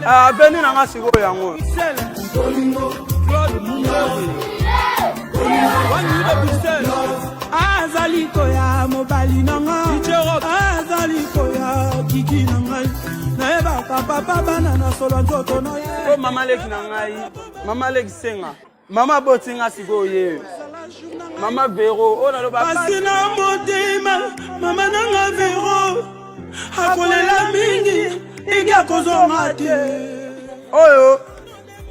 Ah, avenue na nga sikoyo yango. Azali koya mobali na nga, azali koya kiki na ngai, nayebaka papa bana na solo nzoto na ye. O mama leki na ngai, mama leki senga. Mama aboti nga sikoyo ye. Mama Vero, oyo naloba pasi na motema, mama nanga Vero akolela mingi, ingi akozonga te. Oyo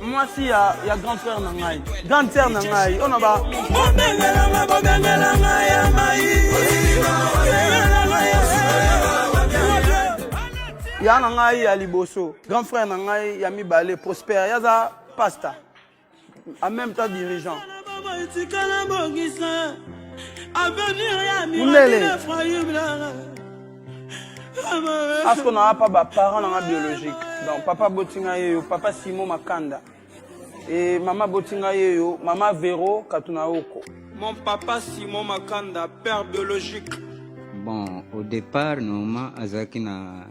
mwasi ya grand frère na ngai, grande sœur na ngai, oyo na ba bobengelanga, bobengelanga ya mai. Ya na ngai ya liboso, grand frère na ngai ya mibale, Prosper, yaza pasteur en même temps dirigeant. Mundele asko na pa ba parents na nga biologique. Donc papa botinga ye yo, papa Simon Makanda, et mama botinga ye yo, mama Vero Katunaoko. Mon papa Simon Makanda, père biologique. Bon, au départ, normalement, azalaki na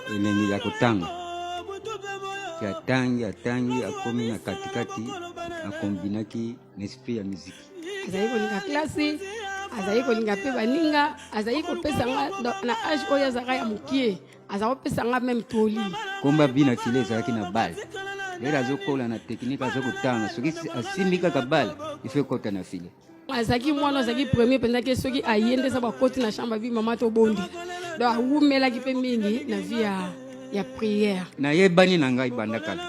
elengi ya kotanga. Ti atangi, atangi, akomi na katikati, akombinaki na esprit ya miziki. Azali kolinga klase, azali kolinga mpe baninga, azali kopesa nga na age oyo azalaka ya mokie, azali kopesa nga meme toli. Komba bina file ezalaki na balle. Lelo azokola na technique, azokotanga, soki asimbi kaka balle, il faut ekota na file. Azalaki mwana, azalaki premier mpenza ke soki aye nde eza bakoti na chambre abi mama tobondela. Donc awumelaki mpe mingi na vie ya prière. Nayebani na ngai banda kala,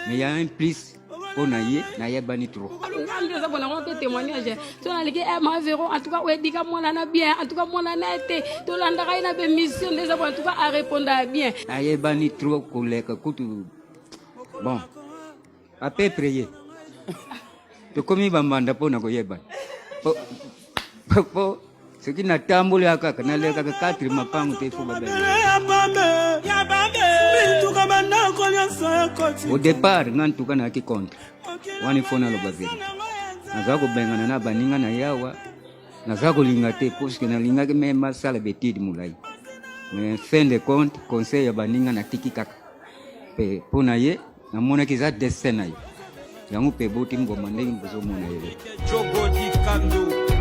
mais ya un plus mpo na ye nayebani trop. Nga nde eza bona ngo mpe témoignage so naleki ma Vero, en tout cas oyedika mwana na bien, en tout cas mwana na ye te, tolandaka ye na bemission nde eza bona, en tout cas arépondaka bien. Nayebani trop koleka kutu, bon à peu près ye tokomi bambanda mpo na koyebana po soki natamboli kaka nalekaka 4 mapango te, fo babele. Au départ nga ntuka nayaki contre wana, ifo naloba vérité, naza kobengana na baninga na yawa, naza kolinga te puisque nalingaki me masala betide molai, mais fin de compte conseil ya baninga natiki kaka mpe mpo na ye namonaki eza destin na ye, yango mpe eboti ngoma ndenge bozomona ye. Jogodi Kando.